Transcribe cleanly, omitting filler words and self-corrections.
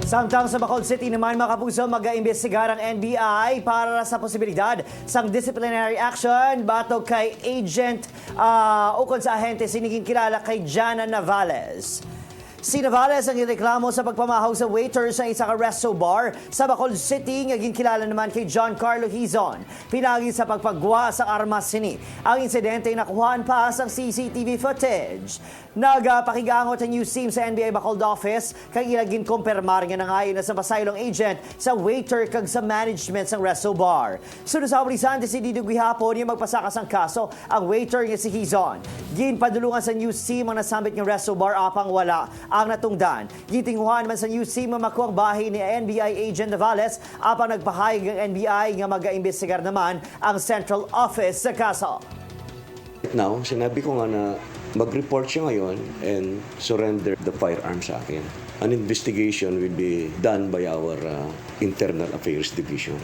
Samtang sa Bacolod City naman, mga kapuso, mag-aimbestigar ang NBI para sa posibilidad sang disciplinary action batok kay agent ukon sa ahente siniging kilala kay Jana Navales. Si Navales ang ireklamo sa pagpamahaw sa waiter sa isa ka resto bar sa Bacolod City nga ginkilala naman kay John Carlo Hizon. Pinagi sa pagpagwa sa armas sini. Ang insidente ay nakuhaan pa sa CCTV footage. Nagapakigangot ang news team sa NBI Bacolod office kay ilang ginkumpirmar nga nangayo na sa pasaylong agent sa waiter kag sa management sa resto bar. Sunod sa obrisan, desidido gihapon yung magpasakas ang kaso ang waiter nga si Hizon. Ginpadulungan sa news team ang nasambit ng resto bar apang wala ang natungdan. Gitinguhan man sa news team ang makuha ang bahay ni NBI agent Navales apang nagpahayag ang NBI nga mag-aimbestigar naman ang central office sa kaso. Now, sinabi ko nga na mag-report siya ngayon and surrender the firearm sa akin. An investigation will be done by our Internal Affairs Division.